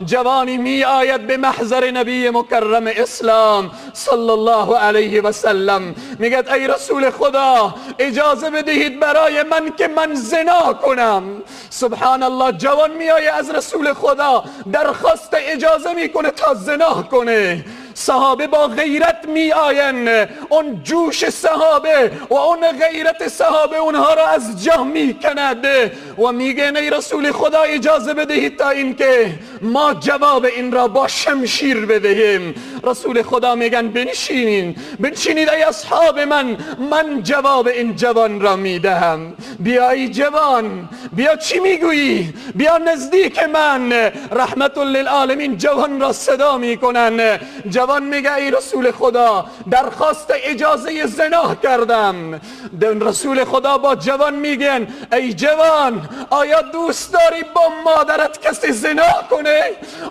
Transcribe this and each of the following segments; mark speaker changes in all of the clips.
Speaker 1: جوانی می آید به محضر نبی مکرم اسلام صلی الله علیه و سلم، میگه ای رسول خدا اجازه بدهید برای من که من زنا کنم. سبحان الله، جوان می آید از رسول خدا درخواست اجازه میکنه تا زنا کنه. صحابه با غیرت می آین، اون جوش صحابه و اون غیرت صحابه اونها را از جا می کند و میگن ای رسول خدا اجازه بدهید تا اینکه ما جواب این را با شمشیر بدهیم. رسول خدا میگن بنشینید، بنشینید ای اصحاب من، من جواب این جوان را میدهم. بیا ای جوان، بیا چی میگویی؟ بیا نزدیک من. رحمت للعالمین جوان را صدا میکنن. جوان میگه ای رسول خدا درخواست اجازه زنا کردم. رسول خدا با جوان میگن ای جوان آیا دوست داری با مادرت کسی زنا کنه؟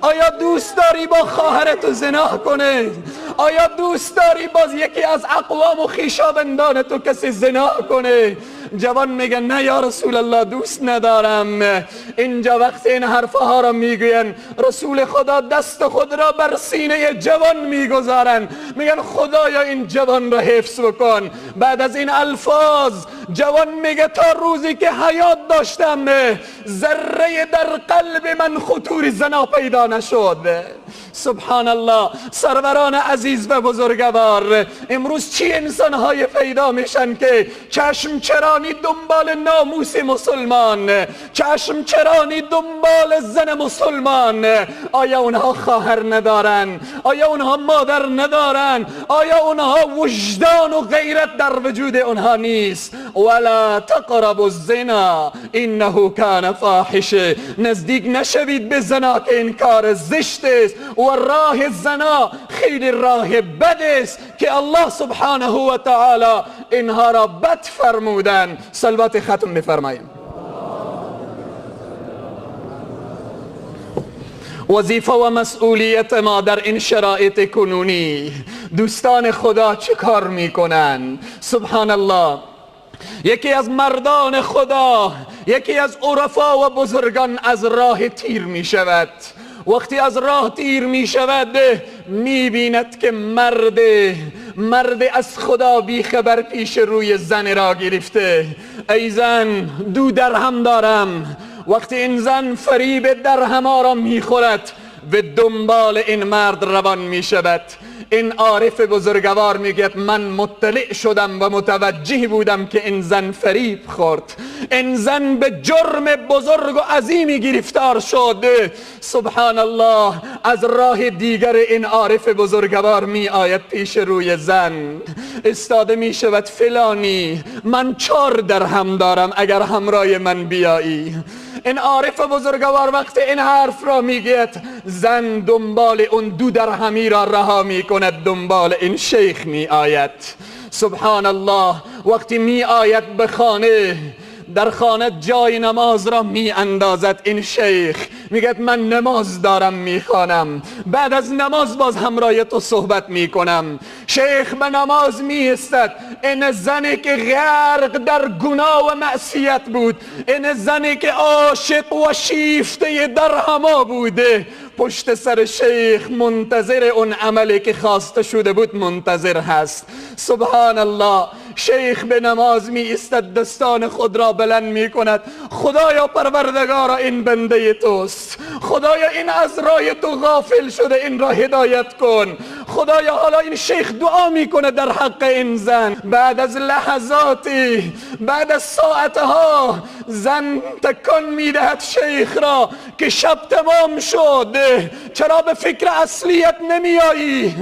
Speaker 1: آیا دوست داری با خواهرت زنا کنه؟ آیا دوست داری باز یکی از اقوام و خویشاوندان تو کسی زنا کنه؟ جوان میگه نه یا رسول الله دوست ندارم. اینجا وقتی این حرفها را میگوین رسول خدا دست خود را بر سینه جوان میگذارن، میگن خدایا این جوان را حفظ بکن. بعد از این الفاظ جوان میگه تا روزی که حیات داشتم ذره در قلب من خطور زنا پیدا نشد. سبحان الله. سروران عزیز و بزرگوار، امروز چی انسانهای پیدا میشن که چشم چرانی دنبال ناموس مسلمان، چشم چرانی دنبال زن مسلمان. آیا اونها خواهر ندارن؟ آیا اونها مادر ندارن؟ آیا اونها وجدان و غیرت در وجود اونها نیست؟ ولا تقربوا الزنا انه کان فاحشه. نزدیک نشوید به زنا که این کار زشت است و راه زنا خیلی راه بد است که الله سبحانه و تعالی اینها را بد فرمودن. صلوات ختم بفرماییم. وظیفه و مسئولیت ما در این شرایط کنونی، دوستان خدا چه کار میکنن؟ سبحان الله، یکی از مردان خدا، یکی از عرفا و بزرگان از راه تیر می شود. وقتی از راه تیر می شود می بیند که مرد از خدا بیخبر پیش روی زن را گرفته. ای زن 2 درهم دارم. وقتی این زن فریب درهم را می خورد به دنبال این مرد روان می شود. این عارف بزرگوار میگه من مطلع شدم و متوجه بودم که این زن فریب خورد، این زن به جرم بزرگ و عظیمی گرفتار شد. سبحان الله، از راه دیگر این عارف بزرگوار می آید پیش روی زن، استاده می شود فلانی من 4 درهم دارم اگر همراه من بیایی. این عارف بزرگوار وقتی این حرف را میگه زن دنبال اون 2 درهمی را رها میکند، دنبال این شیخ می آید. سبحان الله، وقتی می آید به خانه، در خانه جای نماز را می اندازد. این شیخ میگه من نماز دارم میخوانم، بعد از نماز باز همراه تو صحبت میکنم. شیخ به نماز می ایستد. این زنی که غرق در گناه و معصیت بود، این زنی که عاشق و شیفته درهما بوده، پشت سر شیخ منتظر اون عملی که خواسته شده بود منتظر هست. سبحان الله، شیخ به نماز می ایستد، دستان خود را بلند می کند، خدایا پروردگارا این بنده توست، خدایا این از راه تو غافل شده، این را هدایت کن. خدایا حالا این شیخ دعا میکنه در حق این زن. بعد از لحظاتی، بعد از ساعتها، زن تکان میدهد شیخ را که شب تمام شد، چرا به فکر اصلیت نمیایی؟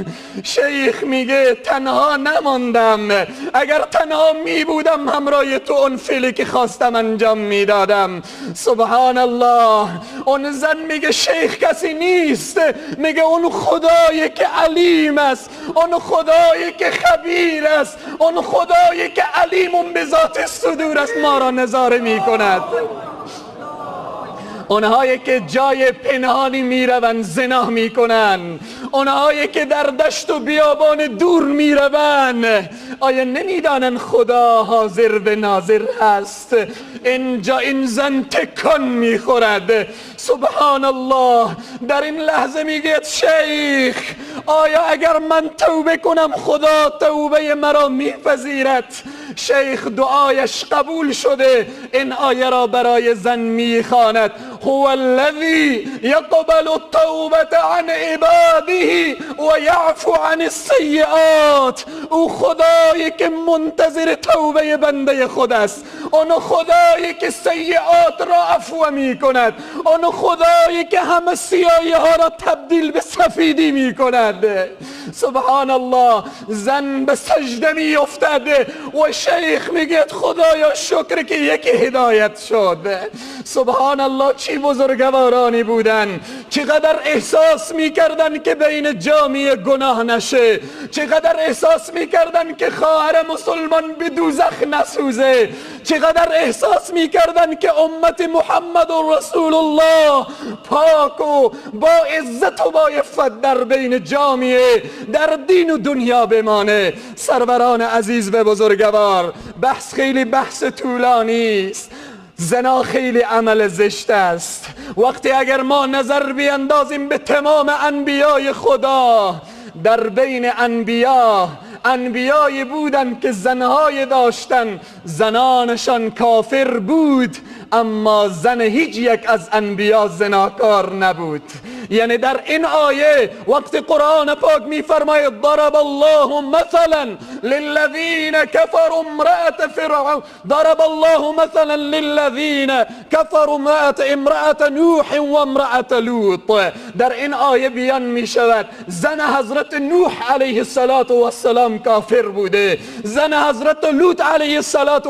Speaker 1: شیخ میگه تنها نماندم، اگر تنها می بودم همراه تو اون فعلی که خواستم انجام میدادم. سبحان الله، اون زن میگه شیخ کسی نیست، میگه اون خدایی که علیم است، اون خدایی که خبیر است، اون خدایی که علیم به ذات صدور است ما را نظاره میکند. اونهایی که جای پنهانی میروند زنا میکنن، اونهایی که در دشت و بیابان دور میروند، آیا نمیدانن خدا حاضر و ناظر هست؟ اینجا این زن تکان میخورد. سبحان الله، در این لحظه میگه شیخ آیا اگر من توبه کنم خدا توبه مرا میپذیرد؟ شیخ دعایش قبول شده. این آیه را برای زن میخواند: هو الذی یقبل التوبة عن عباده و یعفو عن السیئات. او خدایی که منتظر توبه بنده خود است، اون خدایی که سیئات را عفو میکند، اون خدایی که همه سیاهی ها را تبدیل به سفیدی میکند. سبحان الله، زن به سجده میافتد و شیخ میگه خدایا شکر که یکی هدایت شد. سبحان الله، چی بزرگوارانی بودن، چقدر احساس میکردن که بین جامعه گناه نشه، چقدر احساس میکردن که خواهر مسلمان به دوزخ نسوزه، چقدر احساس میکردن که امت محمد و رسول الله پاک و با عزت و با عفت در بین جامعه در دین و دنیا بمانه. سروران عزیز و بزرگوار، بحث خیلی بحث طولانی است. زنا خیلی عمل زشت است. وقتی اگر ما نظر بیندازیم به تمام انبیای خدا، در بین انبیا انبیایی بودن که زنهای داشتن، زنانشان کافر بود، اما زن هیچ یک از انبیا زناکار نبود. یعنی در این آیه وقتی قرآن پاک میفرماید ضرب الله مثلا للذین كفروا امرأة فرعون، ضرب الله مثلا للذین كفروا امرأة نوح و امرأة لوط، در این آیه بیان می شود زن حضرت نوح علیه السلام کافر بوده، زن حضرت لوط علیه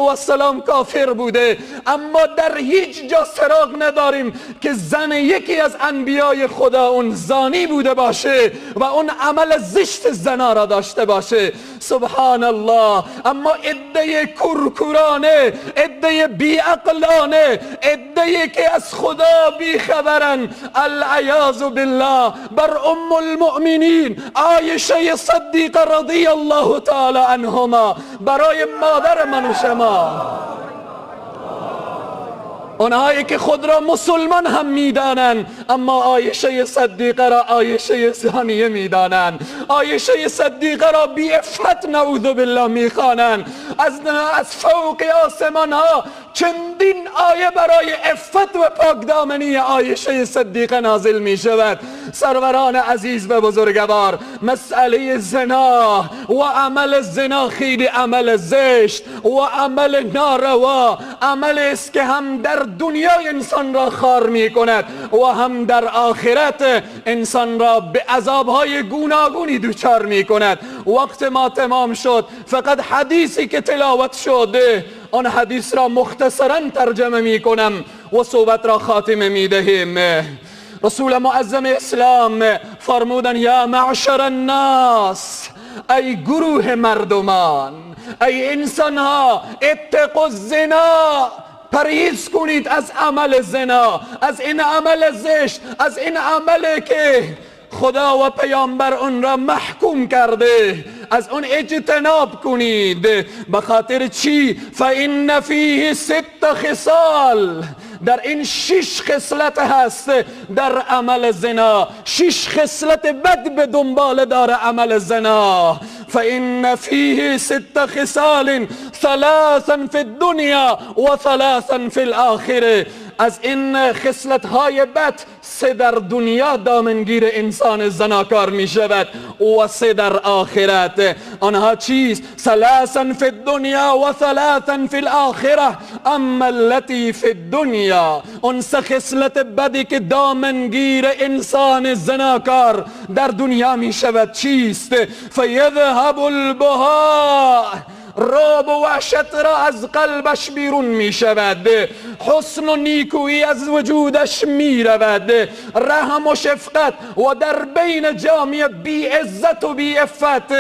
Speaker 1: السلام کافر بوده، اما در هیچ جا سراغ نداریم که زن یکی از انبیای خدا اون زانی بوده باشه و اون عمل زشت زنا را داشته باشه. سبحان الله. اما عده کورکورانه، عده بیعقلانه، عده که از خدا بیخبرن، العیاذ بالله، بر ام المؤمنین عایشه صدیقه رضی الله تعالی عنهما، برای مادر من و شما، اونهایی که خود را مسلمان هم میدانند اما عایشه صدیقه را عایشه زانیه میدانند، عایشه صدیقه را بی عفت نعوذ بالله میخوانند. از فوق آسمان ها چندین آیه برای عفت و پاکدامنی عایشه صدیقه نازل می شود. سروران عزیز و بزرگوار، مسئله زنا و عمل زنا خیلی عمل زشت و عمل ناروا، عمل است که هم در دنیا انسان را خار می کند و هم در آخرت انسان را به عذابهای گوناگونی دچار می کند. وقت ما تمام شد، فقط حدیثی که تلاوت شده آن حدیث را مختصرا ترجمه می کنم و صحبت را خاتمه می دهیم. رسول معظم اسلام فرمودن یا معشر الناس، ای گروه مردمان، ای انسانها، اتقوا الزنا، پرهیز کنید از عمل زنا، از این عمل زشت، از این عمل که خدا و پیامبر اون را محکوم کرده، از اون اجتناب کنید. به خاطر چی؟ فإن فیه ست خصال، در این 6 خصلت هست در عمل زنا، 6 خصلت بد به دنبال داره عمل زنا. فإن فیه ست خصال ثلاثا فی الدنیا و ثلاثا فی الآخره، از این خصلت های بد 3 در دنیا دامنگیر انسان زناکار می شود و 3 در آخرت. آنها چیست؟ ثلاثا فی الدنیا و ثلاثا فی الآخره. اما التي فی الدنیا، اون 3 خصلت بدی که دامنگیر انسان زناکار در دنیا می شود چیست؟ فیذهب البهاء، رعب و وحشت را از قلبش بیرون می شود، حسن و نیکویی از وجودش می رود، رحم و شفقت و در بین جامعه بی عزت و بی عفت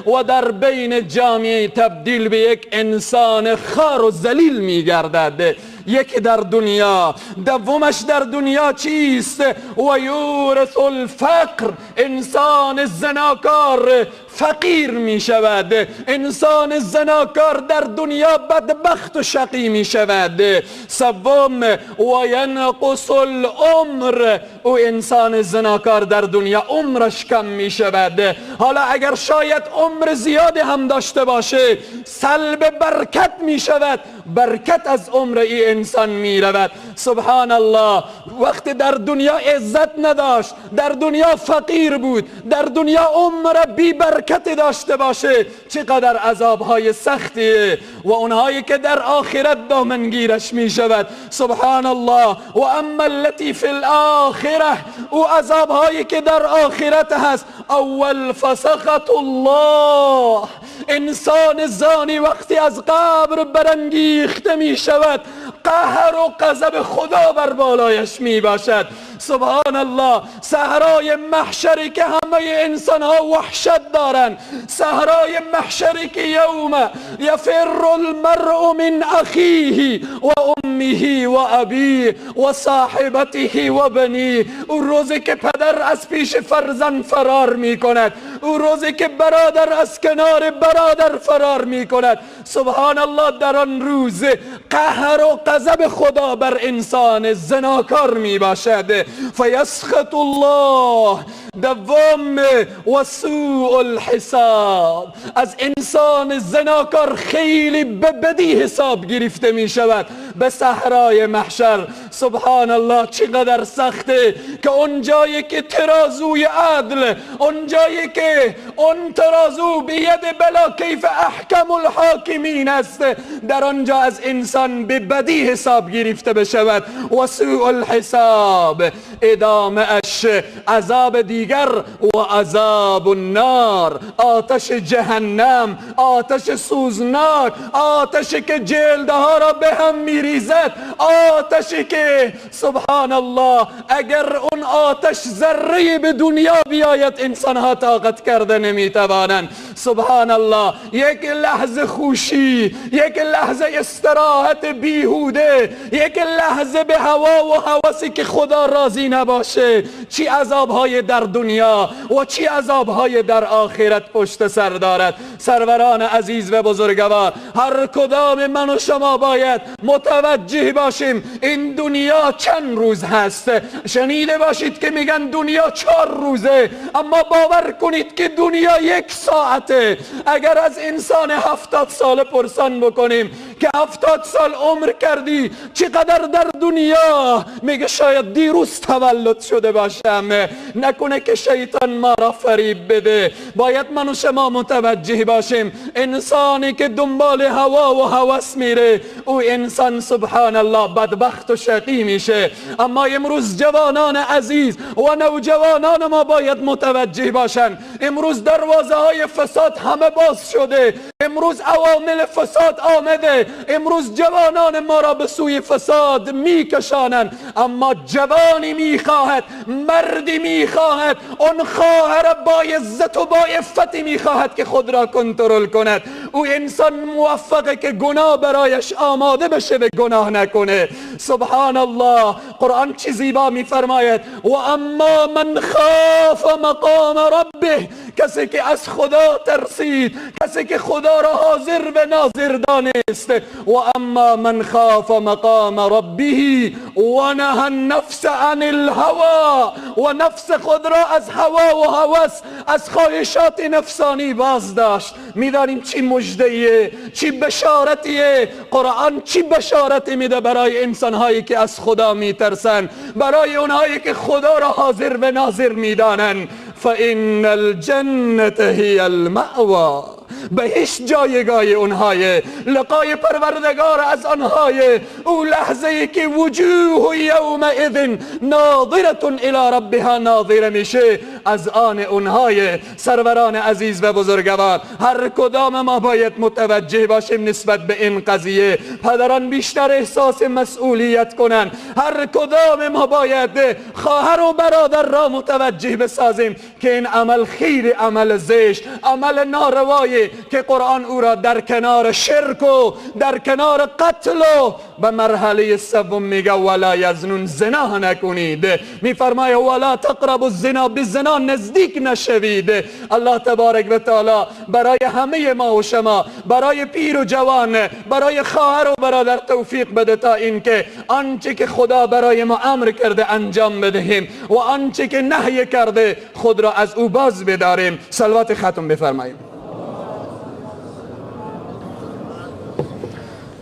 Speaker 1: و در بین جامعه تبدیل به یک انسان خار و ذلیل می گردد. یکی در دنیا، دومش در دنیا چیست؟ و یورث الفقر. انسان زناکار فقیر می شود، انسان زناکار در دنیا بدبخت و شقی می شود. سوم و ینقص العمر، او انسان زناکار در دنیا عمرش کم می شود. حالا اگر شاید عمر زیاد هم داشته باشه، سلب برکت می شود، برکت از عمر ای انسان می رود. سبحان الله، وقتی در دنیا عزت نداشت، در دنیا فقیر بود، در دنیا عمر بی برکت داشته باشه، چقدر عذابهای سختیه و اونهایی که در آخرت دامنگیرش می شود. سبحان الله. و اما التي فی الاخره، او عذابهایی که در آخرت هست، اول فسخط الله. انسان زانی وقتی از قبر برانگیخته می شود، قهر و غضب خدا بر بالایش می باشد. سبحان الله، صحرای محشری که همه انسان ها وحشت دارند، صحرای محشری که یوم یفر المرء من اخیه و امه و ابیه و صاحبته و بنیه. او روزی که پدر از پیش فرزند فرار می کند، او روزی که برادر از کنار برادر فرار می کند. سبحان الله، در آن روز قهر و غضب خدا بر انسان زناکار می باشد. فیسخط الله. دوم و سوء الحساب، از انسان زناکار خیلی به بدی حساب گرفته می شود به صحرای محشر. سبحان الله، چقدر سخته که اون جایی که ترازوی عدل، اون جایی که اون ترازو بید بلا کیف احکم الحاکمین است، در آنجا از انسان به بدی حساب گرفته بشود. و سوء الحساب، ادامه اش عذاب دیگر و عذاب النار، آتش جهنم، آتش سوزناک، آتشی که جلدها را به هم میریزد، آتشی که سبحان الله اگر اون آتش ذره به دنیا بیاید انسانها طاقت کرده نمیتوانند. سبحان الله، یک لحظه خوشی، یک لحظه استراحت بیهوده، یک لحظه به هوا و هوسی که خدا راضی نباشه، چی عذابهای در دنیا و چی عذابهای در آخرت پشت سر دارد. سروران عزیز و بزرگوار، هر کدام من و شما باید متوجه باشیم این دنیا چند روز هست. شنیده باشید که میگن دنیا 4 روزه، اما باور کنید که دنیا 1 ساعته. اگر از انسان 70 ساله پرسان بکنیم که 70 سال عمر کردی چقدر در دنیا، میگه شاید دیروز تولد شده باشم. نکنه که شیطان ما را فریب بده. باید من و شما متوجه باشیم انسانی که دنبال هوا و هوس میره، او انسان سبحان الله بدبخت و شقی میشه. اما امروز جوانان عزیز و نوجوانان ما باید متوجه باشن، امروز دروازه های فساد همه باز شده، امروز عوامل فساد آمده، امروز جوانان ما را به سوی فساد میکشانند. اما جوانی میخواهد، مردی میخواهد، اون خواهر با عزت و با عفتی میخواهد که خود را کنترل کند. او انسان موفقه که گناه برایش آماده بشه به گناه نکنه. سبحان الله، قرآن چی زیبا میفرماید: و اما من خاف مقام ربه، کسی که از خدا ترسید، کسی که خدا را حاضر و ناظر دانست. و اما من خاف مقام ربه و نهى النفس عن الهوى، و نفس خود را از هوا و هوس، از خواهشات نفسانی باز داشت. میدانیم چی مژده‌ایه، چی بشارتیه. قرآن چی بشارتی میده برای انسانهایی که از خدا میترسن، برای اونهایی که خدا را حاضر و ناظر میدانن. فإن الجنة هي المأوى، بهشت جایگاه اونهای، لقای پروردگار از آنهای. او لحظه ای که وجوه یومئذ ناظرة الی ربها ناظره میشه، از آن اونهای. سروران عزیز و بزرگوار، هر کدام ما باید متوجه باشیم نسبت به این قضیه. پدران بیشتر احساس مسئولیت کنند. هر کدام ما باید خواهر و برادر را متوجه بسازیم که این عمل خیلی عمل زشت، عمل ناروایی که قرآن او را در کنار شرک و در کنار قتل و به مرحله سوم میگه ولا یزنون، زنا نکنید. میفرمایه ولا تقربوا الزنا، به زنا نزدیک نشوید. الله تبارک و تعالی برای همه ما و شما، برای پیر و جوان، برای خواهر و برادر توفیق بده تا اینکه آنچه که خدا برای ما امر کرده انجام بدهیم و آنچه که نهی کرده خود را از او باز بداریم. صلوات ختم بفرماییم.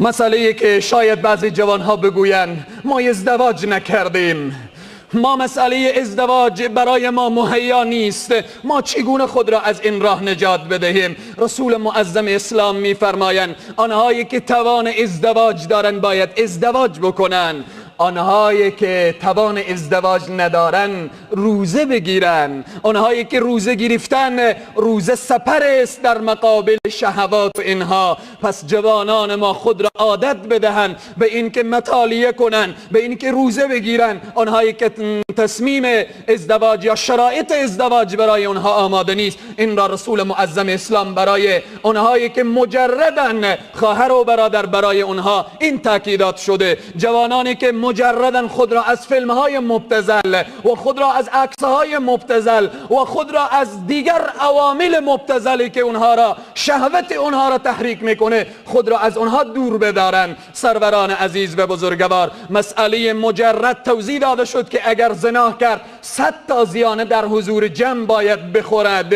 Speaker 1: مسئله که شاید بعضی جوانها بگویند ما ازدواج نکردیم، ما مسئله ازدواج برای ما مهیا نیست، ما چگونه خود را از این راه نجات بدهیم؟ رسول معظم اسلام میفرمایند آنهایی که توان ازدواج دارند باید ازدواج بکنن، آنهایی که توان ازدواج ندارن روزه بگیرن، آنهایی که روزه گرفتن روزه سپر است در مقابل شهوات و اینها. پس جوانان ما خود را عادت بدهن به اینکه مطالعه کنن، به اینکه روزه بگیرن. آنهایی که تصمیم ازدواج یا شرایط ازدواج برای آنها آماده نیست، این را رسول معظم اسلام برای آنهایی که مجردن، خواهر و برادر، برای آنها این تاکیدات شده. جوانانی که مجردن خود را از فیلم های مبتذل و خود را از عکس های مبتذل و خود را از دیگر عوامل مبتذلی که اونها را شهوت اونها را تحریک میکنه، خود را از اونها دور بدارن. سروران عزیز و بزرگوار، مسئله مجرد توضیح داده شد که اگر زنا کرد 100 تا زیانه در حضور جمع باید بخورد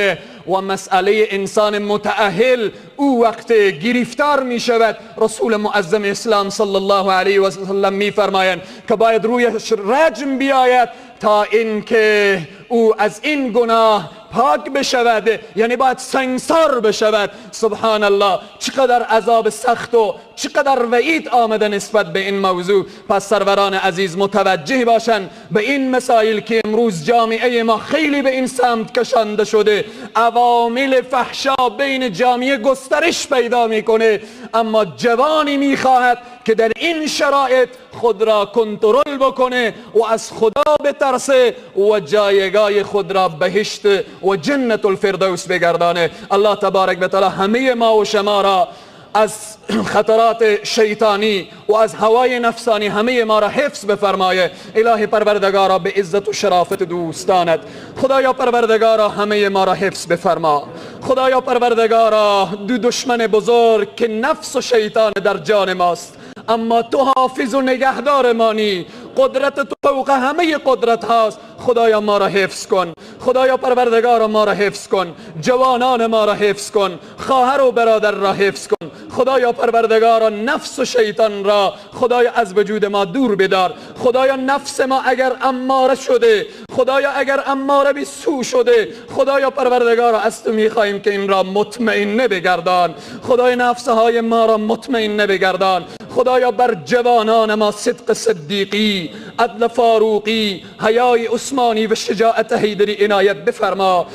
Speaker 1: و مسئله انسان متأهل او وقت گرفتار می شود. رسول معظم اسلام صلی الله علیه و سلم می فرمایند که باید رویش رجم بیاید تا اینکه او از این گناه پاک بشود، یعنی باید سنگسار بشود. سبحان الله، چقدر عذاب سخت و چقدر وعید آمده نسبت به این موضوع. پس سروران عزیز متوجه باشند به این مسائل که امروز جامعه ما خیلی به این سمت کشانده شده. عوامل فحشا بین جامعه گسترش پیدا میکنه، اما جوانی میخواهد که در این شرایط خود را کنترل بکنه و از خدا بترسه و جایگاه خود را بهشت و جنت الفردوس بگردانه. الله تبارک و تعالی همه ما و شما را از خطرات شیطانی و از هوای نفسانی همه ما را حفظ بفرمایه. الهی پروردگارا به عزت و شرافت دوستانت، خدایا پروردگارا همه ما را حفظ بفرما. خدایا پروردگارا دو دشمن بزرگ که نفس و شیطان در جان ماست، اما تو حافظ و نگهدار مانی، قدرت تو فوق همه قدرت هاست. خدایا ما را حفظ کن، خدایا پروردگارا ما را حفظ کن، جوانان ما را حفظ کن، خواهر و برادر را حفظ کن. خدایا پروردگارا نفس و شیطان را خدایا از وجود ما دور بدار. خدایا نفس ما اگر اماره شده، خدایا اگر اماره به سو شده، خدایا پروردگارا از تو میخواهیم که این را مطمئن بگردان. خدای نفس های ما را مطمئن بگردان. خدایا بر جوانان ما صدق صدیقی، عدل فاروقی، حیای عثمانی و شجاعت حیدری عنایت بفرما.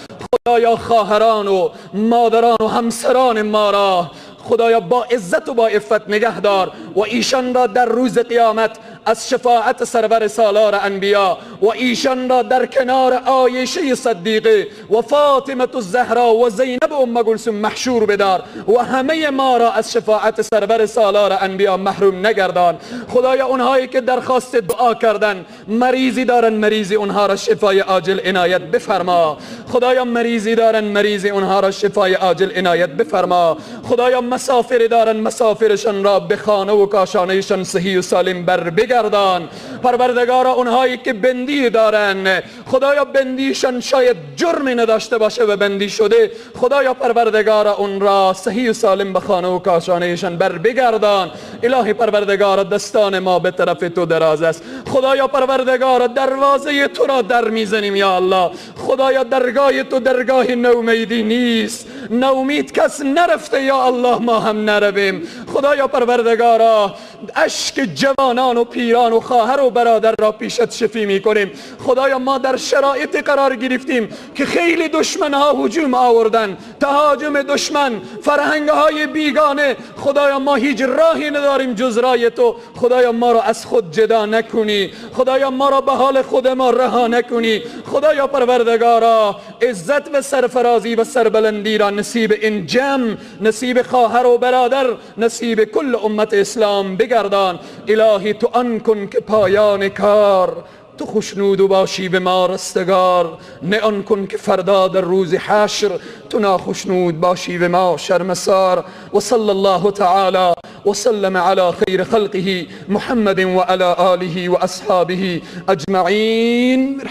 Speaker 1: خدایا خواهران و مادران و همسران ما را خدایا با عزت و با عفت نگه دار و ایشان را در روز قیامت از شفاعت سرور سالار انبیا و ایشان را در کنار عایشه صدیقه و فاطمه الزهرا و زینب ام کلثوم محشور بدار و همه ما را از شفاعت سرور سالار انبیا محروم نگردان. خدایا اونهایی که درخواست دعا کردن، مریضی دارن، مریضی اونها را شفای عاجل عنایت بفرما. خدایا مریضی دارن، مریضی اونها را شفای عاجل عنایت بفرما. خدایا مسافر دارن، مسافرشان را به خانه و کاشانهشان صحیح و سالم بر بگردان. پروردگارا اونهایی که بندی دارن، خدایا بندیشان شاید جرمی نداشته باشه و بندی شده، خدایا پروردگارا اون را صحیح و سالم به خانه و کاشانهشان بر بگردان. الهی پروردگارا دستان ما به طرف تو دراز است. خدایا پروردگارا دروازه تو را در میزنیم یا الله. خدایا درگاه تو درگاه نومیدی نیست، نومید کس نرفته یا الله، ما هم نرویم. خدایا پروردگارا اشک جوانان و پیران و خواهر و برادر را پیشت شفی میکنیم. خدایا ما در شرایط قرار گرفتیم که خیلی دشمنها هجوم آوردن، تهاجم دشمن، فرهنگ های بیگانه. خدایا ما هیچ راهی نداریم جز رای تو. خدایا ما را از خود جدا نکنی، خدایا ما را به حال خود ما رها نکنی. خدایا پروردگارا عزت و سرفرازی و سربلندی را نصیب این جمع، نصیب خواهر و برادر، نصیب کل امت اسلام بگردان. الهی تو آن کن که پایان کار تو خوشنود و باشی به ما رستگار، نه آن کن که فردا در روز حشر تو ناخشنود باشی به ما شرمسار. و صلی الله تعالی وسلم على خير خلقه محمد وعلى آله وأصحابه أجمعين.